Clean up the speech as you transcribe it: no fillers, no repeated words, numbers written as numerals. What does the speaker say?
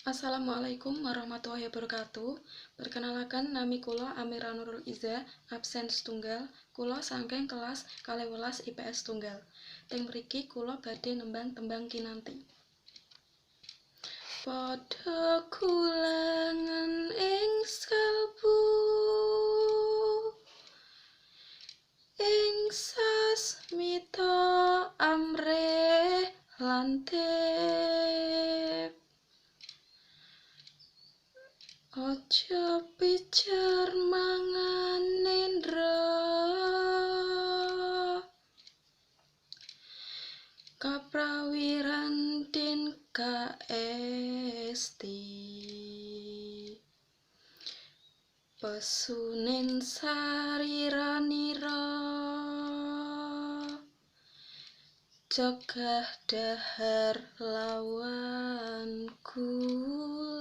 Assalamualaikum warahmatullahi wabarakatuh. Perkenalkan nami kula Amira Nurul Iza, absen setunggal, kula saking kelas 12 IPS tunggal. Teng mriki kula badhe nembang tembang Kinanti. Padha kulangan ing kalbu, ing sasmita amrih lantip. Aja pijer mangan nendra, kaprawiran den kaesti. Pesunen sariranira, cegah dahar lawan gula.